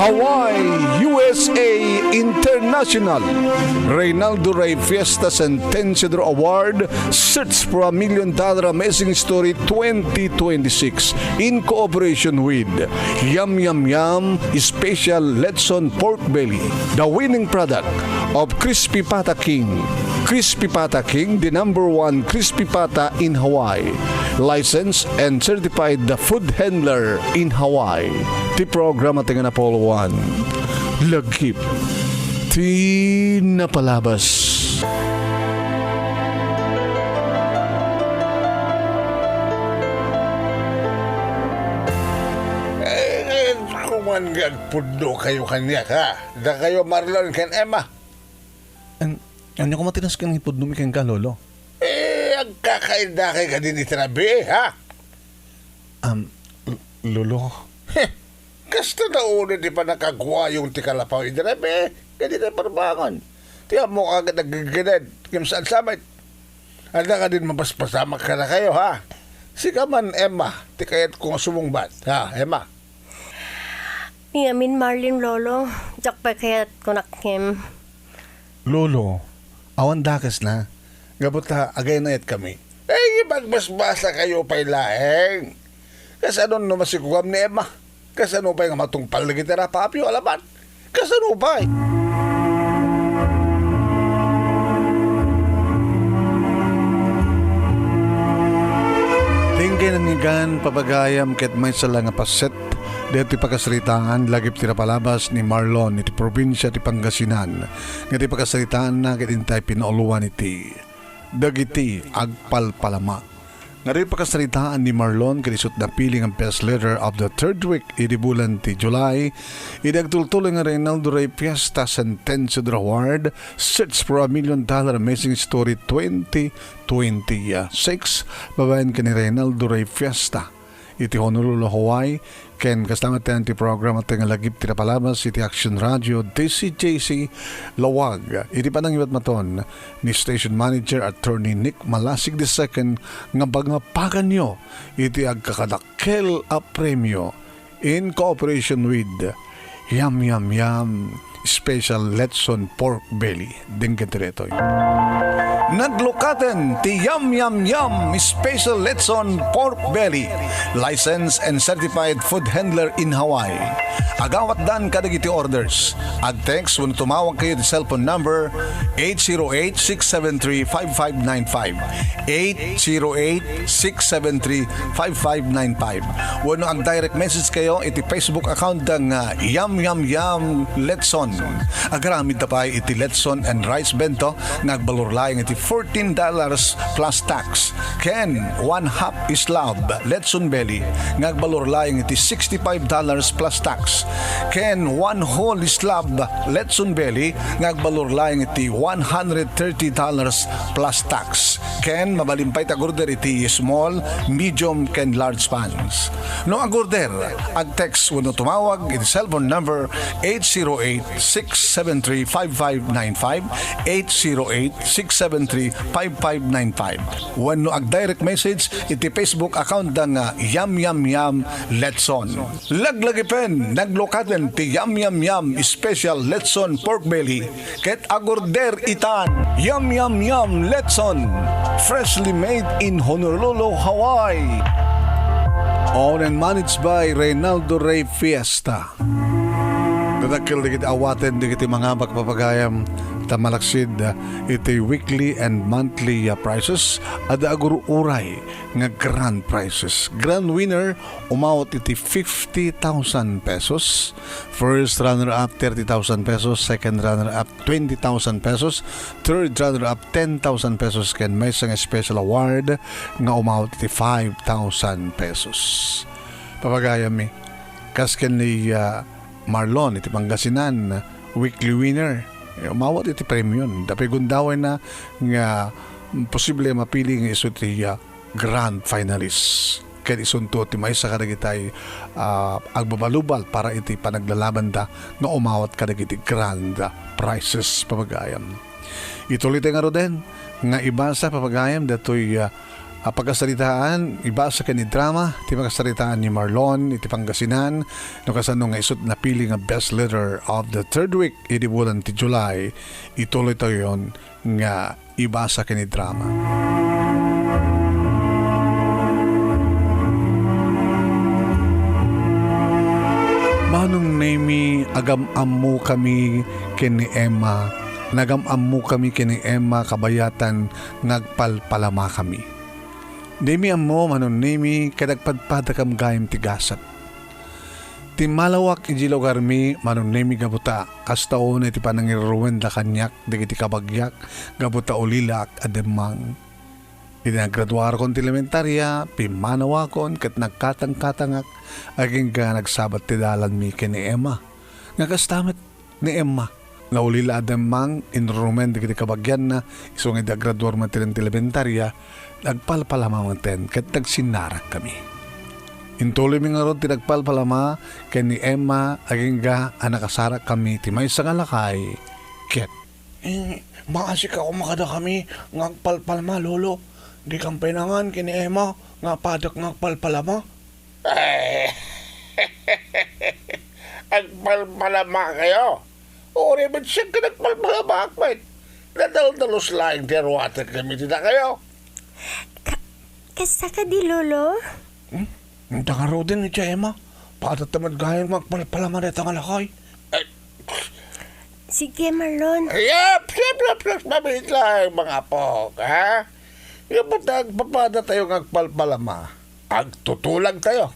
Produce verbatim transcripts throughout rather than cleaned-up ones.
Hawaii, U S A International. Reynaldo Rey Fiesta Sentensiador Award, Search for a Million Dollar Amazing Story twenty twenty-six in cooperation with Yum Yum Yum Special Letson Pork Belly, the winning product of Crispy Pata King. Crispy Pata King, the number one crispy pata in Hawaii. Licensed and certified the food handler in Hawaii. Ti programa ti Napolo One. Lagip ti napalabas. Eh, ngayon, kuman nga agpudno kayo kaniak, ha? Da kayo, Marlon, ken Emma. An-, ania koma ti nasken nga ipudnomi kenka, Lolo? Eh, agkakaidakay kadi iti rabii, ha? Um, L-, Lolo. Heh, kasta na unay ti pannakaguayong ti kalapaw iti rabii, kadi ti parbangon. Ti ammok a naggeggeded, ngem saan sa met. Adda kadin mapaspasamak kadakayo, ha? Sika man, Emma, ti kayatko nga sumungbat, ha, Emma? Ni amin, Marlon, Lolo, diak pay kayat kunak ngem. Lolo, awan dakesna. Gapu ta agaynayatkami. Eh, ibagbasbasa kayo pay laeng. Kasano no masikugam ni Emma? Kasano pay nga matungpal dagiti rapapyo a labat? Kasano pay? Denggen nangigan, papagayam, ket maysa la nga paset daytoy pakasaritaan lagip ti napalabas ni Marlon iti probinsia ti Pangasinan, nga ti pakasaritaanna ket intay pinauluan iti dagiti agpalpalama. Nga daytoy pakasaritaan ni Marlon ket isut' napili nga best letter of the third week idi bulan ti July, idi agtultuloy nga Reynaldo Rey Fiesta Sentensiador Award, Search for a Million Dollar Amazing Story twenty twenty-six, babaen ken ni Reynaldo Rey Fiesta iti Honolulu, Hawaii, ken kasta met ti programa ti nga lagip ti napalabas iti Action Radio, D C J C, Lawag, iti panangiwatmaton ni Station Manager Attorney Nick Malasig the second nga pangapaganyo iti agkakadakkel a premio in cooperation with Yum Yum Yum Special Letson Pork Belly. Denggen ti daytoy. Naglukaten ti Yum Yum Yum Special Letson Pork Belly, licensed and certified food handler in Hawaii. Agawatdan kadagiti orders. Ag-text wenno tumawag kayo ti cellphone number eight zero eight, six seven three, five five nine five. Eight zero eight, six seven three, five five nine five. Wenno ag-direct message kayo iti Facebook account da nga Yum Yum Yum Letson. Agaramid ta pay iti Letson and Rice Bento nga agbalor laeng iti fourteen dollars plus tax, ken one half slab Letson Belly nga agbalor laeng iti sixty-five dollars plus tax, ken one whole slab Letson Belly nga agbalor laeng iti one hundred thirty dollars plus tax, ken mabalin pay ti ag-order iti small, medium, ken large pans. No ag-order, ag-text wenno tumawag iti cellphone number eight zero eight, six seven three, five five nine five, eight zero eight, six seven three, five five nine five, wenno ag-direct message iti Facebook account da nga Yum Yum Yum Letson. Laglagipen, naglukaten ti Yum Yum Yum Special Letson Pork Belly ket ag-order itan. Yum Yum Yum Letson, freshly made in Honolulu, Hawaii. Owned and managed by Reynaldo Rey Fiesta. Dadakkel dagiti awaten dagiti mangabak, papagayam, ta malaksid, ah, iti weekly and monthly, ah, prices, adda agur-uray nga grand prizes. Grand winner, umawat iti fifty thousand pesos. First runner-up, thirty thousand pesos. Second runner-up, twenty thousand pesos. Third runner-up, ten thousand pesos. Ken maysa nga special award nga umawat iti five thousand pesos. Papagayam mi, kas ken ni, ah, Marlon iti Pangasinan, weekly winner. Eh, umawat iti premium. Dapay gundawayna nga posible mapili nga isu ti, ah, grand finalist. Ken isunto ti maysa kadagitay, ah, agbabalubal para iti panaglalabanda nga umawat kadagiti grand prizes, papagayam. Ituloy tayo ngaruden nga ibasa, papagayam, datoy, ah, A pakasaritaan, ibasa ken idrama ti pakasaritaan ni Marlon iti Pangasinan, no kasano nga isut' napili nga best letter of the third week idi bulan ti July. Ituloy tayon nga ibasa ken idrama. Manong Nemi, agam-ammokami ken ni Emma. Nagam-ammokami ken ni Emma kabayatan nga agpalpalamakami. Daymi ammo, Manong Nemi, ket agpadpadakam gayam ti gasat. Timmalawak idiay lugarmi, Manong Nemi, gapu ta kasta unay ti panangirruen-da kaniak dagiti kabagiak gapu ta ulilaak a demmang. Idi nagraduarakon ti elementaria, pimmanawakon ket nagkatangkatangak agingga nagsabat ti dalanmi ken ni Emma. Nga kasta met ni Emma. Naulila a demmang, inrumen dagiti kabagianna, isu nga idi agraduar met ti elementaria, nagpalpalama metten ket nagsinnarakkami. Intuloymi ngarud ti nagpalpalama ken ni Emma agingga a nakasarakkami ti maysa nga lakay ket. Eh, maasika koma kadakami nga agpalpalama, Lolo. Dikam pay nangan ken ni Emma nga apadak nga agpalpalama. Ay, agpalpalama kayo? Uray met siak ket agpalpalamaak met. Nadaldalus laeng ti aruatek kami ti dakayo. Ka-, kasta kadi, Lolo? Hmm? Ita ngaruden ni Emma. Padatta met gayam nga agpalpalama dayta nga lakay. Ay, Sige, Marlon. Yap, yap, yap, yap, mabit lang, mga apok, ha? Yung ba't nagpapada tayo nga agpalpalama? Agtutulag tayo.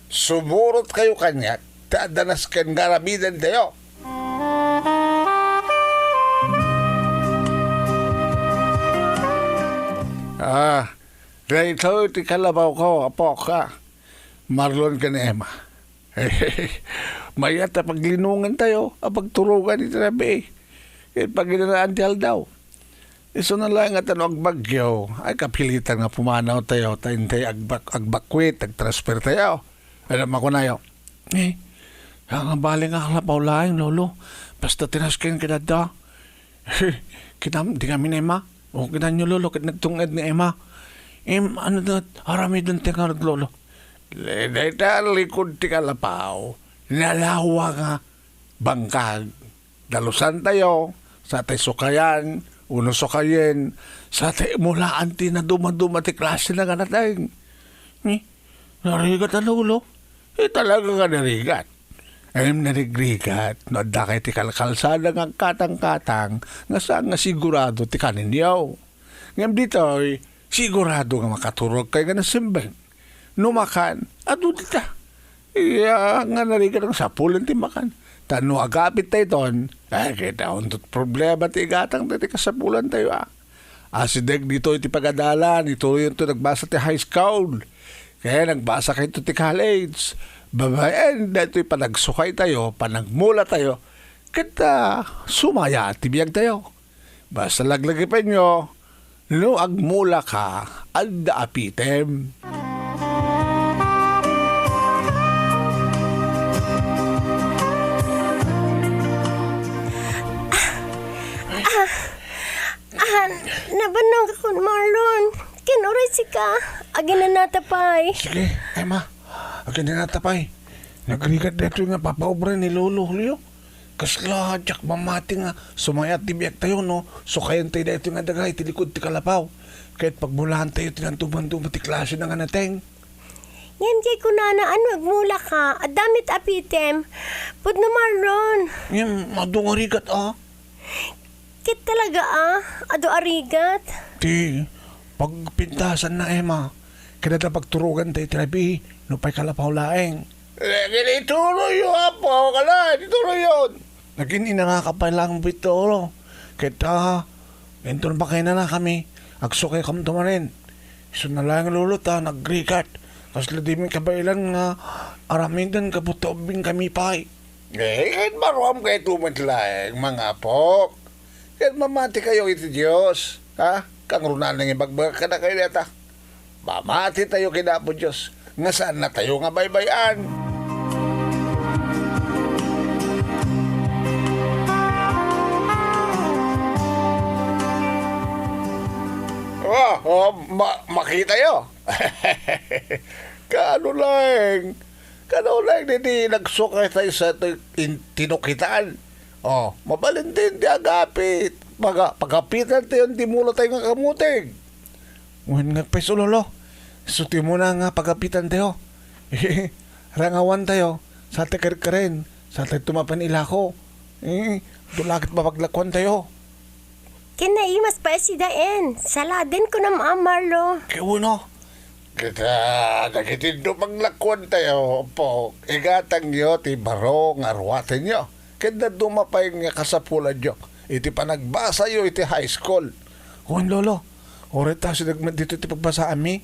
Sumurot kayo kaniak, ta adda nasken nga aramiden tayo. Ah, daytoy ti kalabaw ko, apok, ha? Marlon ken Emma. Mayat a paglinongan tayo a pagturogan iti rabii. Ket paginanaan ti aldaw. Isuna laeng nga ta no agbagyo, ay kapilitan nga pumanaw tayo, ta intay agbak-, agbakwit, agtransfer tayo. Ano makunayo? Eh, nga bali nga kalapaw laeng, Lolo. Basta tinasken kita da. Kita, di kami ni Emma. O, kita nyo, Lolo, ket nagtunged ni Emma. Em, ano da, aramiden ti ngarud, Lolo? Le-, dayta likod ti kalapaw, nalawa nga bangkag. Dalusan tayo, sa tay sukayan, uno sukayen, sa tay mulaan ti nadumaduma ti klase na nga nateng. Ni, narigat a, Lolo. Eh, talaga nga narigat. Em, narigrigat, no adda kay ti kalkalsada nga agkatangkatang, nga saan nga sigurado ti kaninyo. Ngem ditoy, sigurado nga makaturog kay nga nasimbeng. No makan, adu dita. Iya nga narigat nga sapulan ti makan. Ta no agapit ta iton, ay, kita untot problema ti igatang ti kasapulan tayo, ah. Asideg ditoy ti pagadalan, ituloyonto nagbasa ti high school. Kaya nagbasa kayto ti college. Babaen, daytoy panagsukay tayo, panagmula tayo. Ket, ah, sumaya ti biag tayo. Basta laglagipenyo, no agmula ka, adda apitem. Ah, nabannogakon, Marlon. Ken uray sika, aginanata pay. Sige, Emma, aginanata pay. Nagrigat daytoy nga papaubra ni Lolo Julio. Kasla diak mamati nga sumayat ti biag tayo, no? Sukayen tayo daytoy nga daga iti likod ti kalapaw. Ket pagmulaan tayo ti nadumaduma ti klase na nga nateng. Ngem diay kunana, ano agmula ka? Adda met apitem. Pudno, Marlon. Ngem, adu nga rigat, ah. Ket talaga, ah, adu a rigat. Ti pagpintasan na, Emma. Kada ta pagturogan tayo ti rabii, no pay kalapaw laeng. Eh, kini ituloy yo, Apo, kala, ituloy yon. Nagin inanaka pay lang bituro. Ket, ah, inton pakainana kami, agsukay kam tumanen. Isu na laeng, Lolo, ta nagrigat. Kasla di mi kabaelan nga aramiden gapu ta ubbing kami pay. Eh, ket maruam kayto met laeng, mga apok. Ket mamati kayo iti Dios, ha? Kangrunaan nga ibagbagak kadakayo dayta. Mamati tayo ken Apo Dios, nga saan na tayo nga baybay-an. Ah, ah, ma-, makitayo. Kaano laeng? Kaano laeng daydi nagsukay tayo sa to-, in-, tinukitan? Oh, mabalin din ti agapit. Paga-, pagapitan tayo ti mula tayo nga kamuting. Wen nga pweso, Lolo. Isu ti umuna nga pagapitan tayo. Rangawan tayo. Sa ti karkaren. Sa ti tumapan ilako. Eh, dulakit mapaglakuan tayo. Ken naimas pa si Daen. Saladen kunam a Marlo. Ket uno. Kita, dagiti duma paglakuan tayo, po, igatangyo ti baro nga ruatenyo. Ket dadduma pay nga kasapulanyo iti panagbasayo iti high school. Wen, Lolo, uray ta sideg met dito ti pagbasaanmi.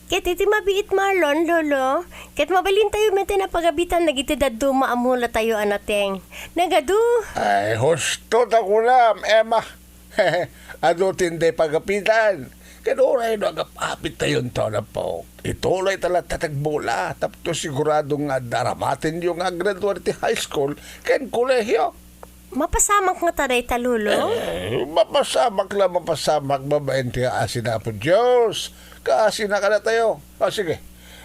Ket iti mabiit Marlon, Lolo, ket mabalintayo met a pagabitan dagiti dadduma a mulatayo a nateng. Nagadu! Ay, husto ta kunam, Emma. Adu ti inday pagapitan. Ket uray no agap-apit tayon to, Apo, ituloy ta latta ti agmula, tapno sigurado nga adda aramatenyo nga aggraduar ti high school ken kolehiyo. Mapasamak ngata dayta, Lolo? Eh, mapasamak la, mapasamak babaen ti asi ni Apo Dios. Kaasina kadatayo. O, sige.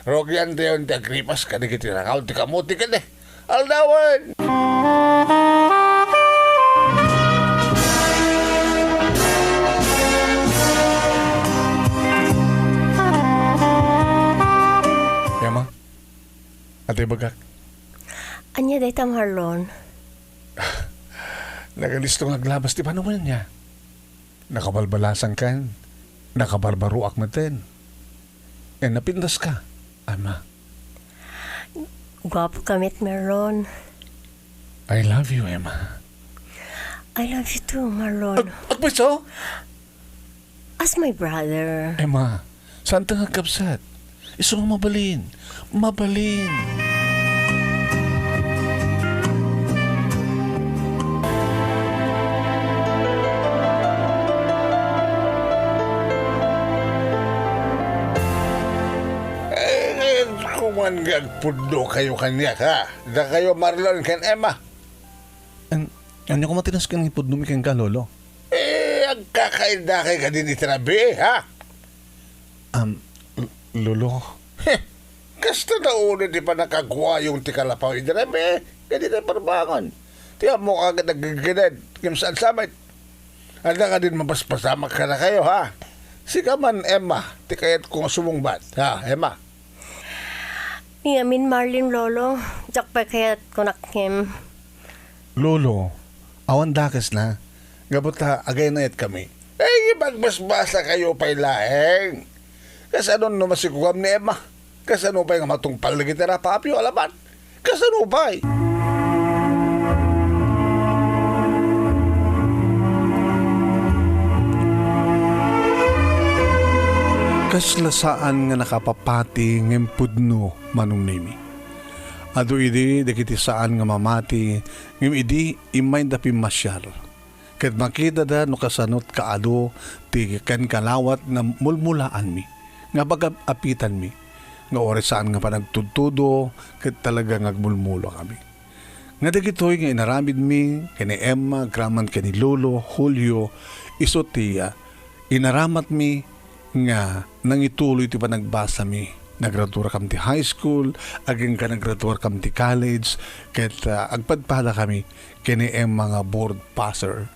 Rugian tayo ti agripas kadagiti rangaw ti kamuti kadi. Aldawen! Yama, adi bagak. Ania dayta, Marlon? Nagalisto nga aglabas ti panawen niya. Nakabalbalasangkan. Nakabarbaroak metten. Ken napintaska, Emma. Guapoka met, Marlon. I love you, Emma. I love you too, Marlon. Ag-, agpayso? As my brother. Emma, saanta nga agkabsat? Isu nga mabalin. Mabalin. Eh, ngayon ko man nga agpudno kayo kaniak, ha? Dakayo, Marlon ken Emma. An-, ania koma ti nasken nga ipudnomi kenka, Lolo? Eh, agkakaidakay kadin iti rabii, ha? Am, L-, Lolo. Heh, kasta na uni ti pannakaguayong ti kalapaw iti rabii, kadin parbangon. Ti ammo ka nga naggigined, ngem saan sa met. Adda kadin mapaspasamak kadakayo, ha? Sika man, Emma, ti kayatko nga sumungbat, ha, Emma? Ngamin, Marlon, Lolo, diak pay kayat kunak ngem. Lolo, awan dakesna. Gapu ta agaynayatkami. Eh, ipagbasbasa kayo pay laeng. Kasano no masikuam ni Emma? Kasano pay nga matungpal dagiti rapapyo a labat? Kasano pay? Kasla saan nga nakapapati ngem pudno, Manong Nemi. Adu idi dagiti saan nga mamati, ngem idi immayda pimmasiar. Ket makitada no kasano kaadu ti ken kalawat nga mulmulaanmi, nga pagap-apitanmi, nga uray saan nga panagtudtudo, ket talaga nga agmulmulakami. Nga dagitoy nga inaramidmi ken ni Emma agraman ken ni Lolo Julio, isu ti, ah, inaramatmi nga nangituloy ti panagbasami. Nagraduarakami ti high school, agingga nagraduarakami ti college, ket, ah, agpadpadakami ken ni Emma nga board passer.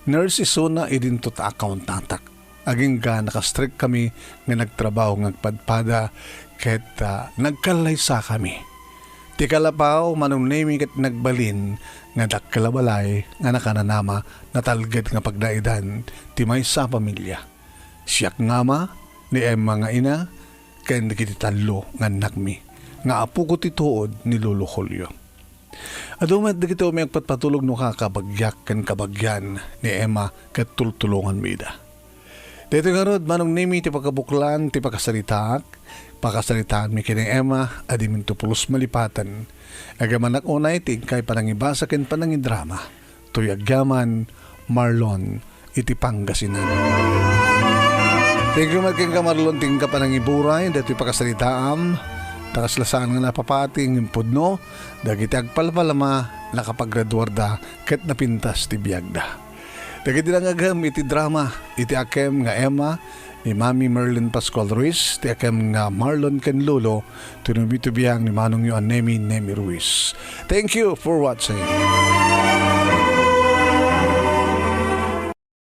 Nurse isuna idinto ta accountantak. Agingga nakastrikkami nga nagtrabaho nga agpadpada ket, ah, nagkallaysakami. Ti kalapaw, Manong Nemi, ket nagbalin nga dakkel a balay nga nakananama natalged nga pagdaidan ti maysa a pamilia. Siak nga ama, ni Emma nga ina, ken dagiti tallo nga annakmi, nga apoko ti tuod ni Lolo Julio. Adu met dagiti umay agpatpatulog no kakabagiak ken kabagian ni Emma ket tultulonganmi ida. Daytoy ngarud, Manong Nemi, ti pakabuklan ti pakasaritaak, pakasaritaanmi ken ni Emma a diminto pulos malipaten. Agamanak unay ti inkay panangibasa ken panangidrama. Toy agyaman, Marlon, iti Pangasinan. Thank you met kenka, Marlon, ti inka panangiburay daytoy pakasaritaam. Ta kasla saan nga napapati ngem pudno dagiti agpalpalama, nakapagraduarda ket napintas ti biagda. Dagiti nangngegem iti drama, iti akem nga Emma, ni Mami Merlin Pascual Ruiz, ti akem nga Marlon ken Lolo, ti nabitubiang ni manongyo a Nemi, Nemi Ruiz. Thank you for watching.